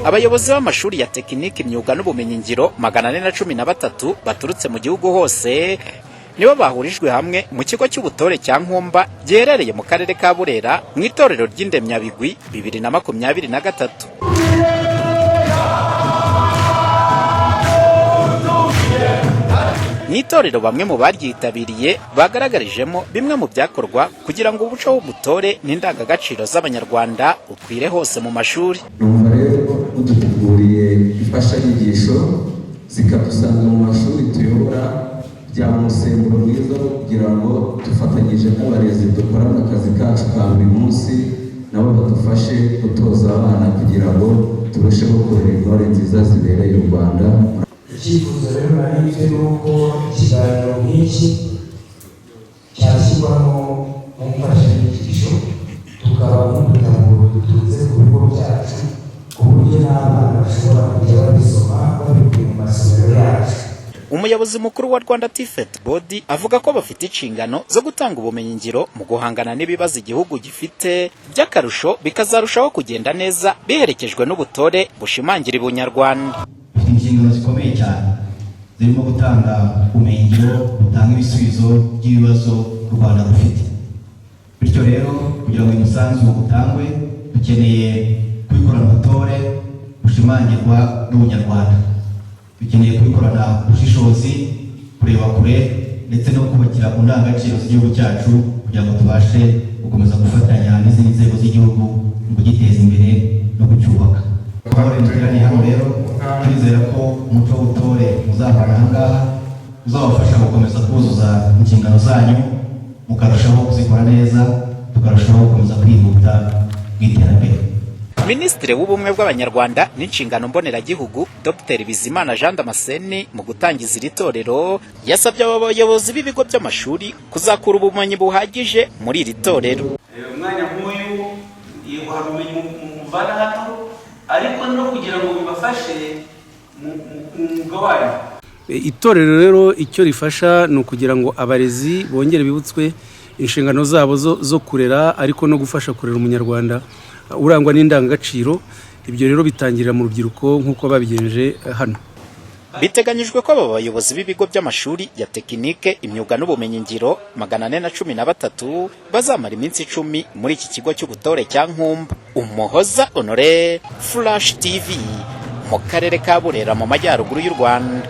Abayobozi b'amashuri ya tekiniki, imyuga n'ubumenyingiro 413 baturutse mu gihugu hose nibo bahurijwe hamwe mu kigo cy'ubutore cya Nkumba giherereye mu karere ka Burera mu itorero ry'Indemyabigwi 2023. Ni itorero bamwe mu baryitabiriye bagaragarijemo bimwe mu byakorwa kugira ngo umuco w'ubutore n'indangagaciro z'Abanyarwanda ukwire hose mu mashuri. Numva rero muduteguriye imfashanyigisho zikadusanga mu mashuri tuyobora, byaba umusemburo mwiza wo kugira ngo dufatanyije n'abarezi dukorana akazi kacu ka buri munsi, nabo badufashe gutoza abana kugira ngo turusheho kurera intore nziza zibereye u Rwanda. Icyifuzo rero nari mfite ni uko ikiganiro nk'iki cyashyirwamo mu mfashanyigisho, tukaba nk'udutabo dutunze ku bigo byacu, ku buryo n'abana bashobora kujya babisoma babikuye mu masomero yacu. Umuyobozi mukuru wa Rwanda TVET Board avuga ko bafite inshingano zo gutanga ubumenyingiro mu guhangana n'ibibazo igihugu gifite, by'akarusho bikazarushaho kugenda neza biherekejwe n'ubutore bushimangira ubunyarwanda. Dufite inshingano zikomeye cyane zirimo gutanga ubumenyingiro butanga ibisubizo by'ibibazo u Rwanda rufite. Bityo rero, kugira ngo uyu musanzu utangwe, dukeneye kubikorana ubutore bushimangirwa n'ubunyarwanda. Dukeneye kubikorana ubushishozi, kureba kure, ndetse no kubakira ku ndangagaciro z'igihugu cyacu, kugira ngo tubashe gukomeza gufatanya n'izindi nzego z'igihugu mu kugiteza imbere no kucyubaka. Twahore muteraniye hano rero, turizera ko umuco w'ubutore muzavana aha ngaha uzabafasha gukomeza kuzuza inshingano zanyu, mukarushaho kuzikora neza, tukarushaho gukomeza kwihuta mu iterambere. Minisitiri w'Ubumwe bw'Abanyarwanda n'Inshingano Mboneragihugu, Dr Bizimana Jean Damascene, mu gutangiza iri torero yasabye aba bayobozi b'ibigo by'amashuri kuzakura ubumenyi buhagije muri iri torero. Umwanya nk'uyu, yego, hari ubumenyi muvana hano, ariko no kugira ngo bibafashe mu mwuga wanyu. Itorero rero icyo rifasha ni ukugira ngo abarezi bongere bibutswe inshingano zabo zo kurera, ariko no gufasha kurera umunyarwanda urangwa n'indangagaciro. Ibyo rero bitangirira mu rubyiruko nk'uko babigenje hano. Biteganyijwe ko aba bayobozi b'ibigo by'amashuri ya tekinike, imyuga n'ubumenyingiro 413 bazamara iminsi 10 muri iki kigo cy'ubutore cya Nkumba. Umuhoza Honore, Flash TV, mu karere ka Burera mu majyaruguru y'u Rwanda.